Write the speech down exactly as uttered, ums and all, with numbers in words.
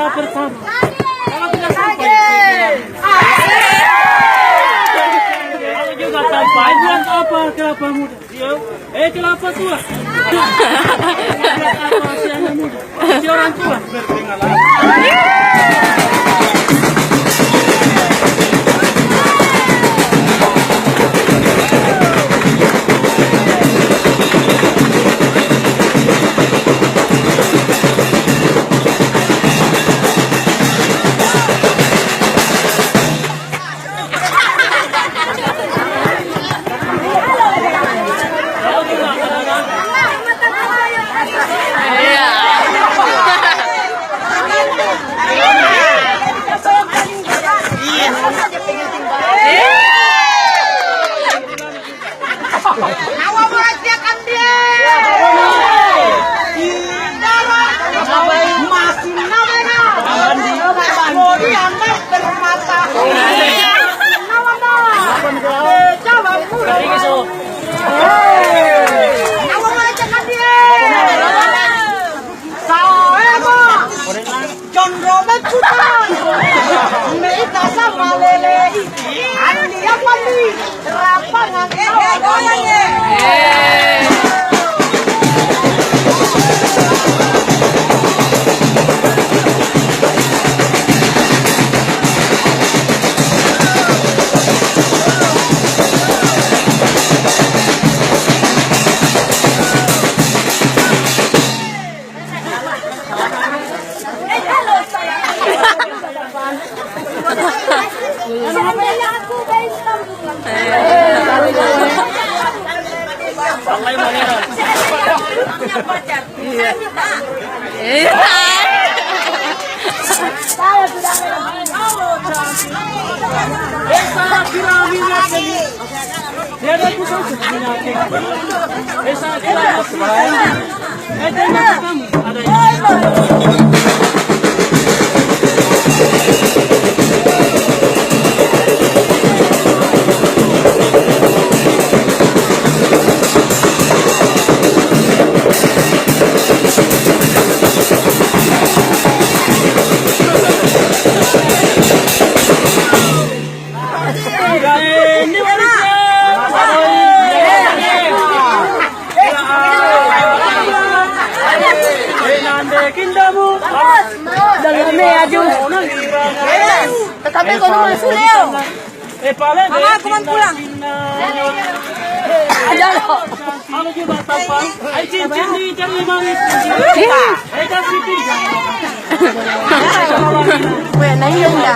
Pertama. Kalau tidak sampai, kalau juga sampai, bulan apa kelapa muda? Iya. Eh, kelapa tua. Kelapa siangnya muda. Si orang tua. Nawa mulai siap, Andi. Masih nawa. Mau diambil permata. Nawa, nawa. Eh, coba mulai. Nawa mulai siap, Andi. Saema. Conro beccutan. Meita sama lele. Andi apa nih? Rapangan. Iya. Iya. Tapi kalau masuk, Leo. Mama, aku mau pulang. Aja lo. Anu juga tampang. Ai cincin ni, jangan manis. Ai kasih cincin. Weh, nah iya, iya.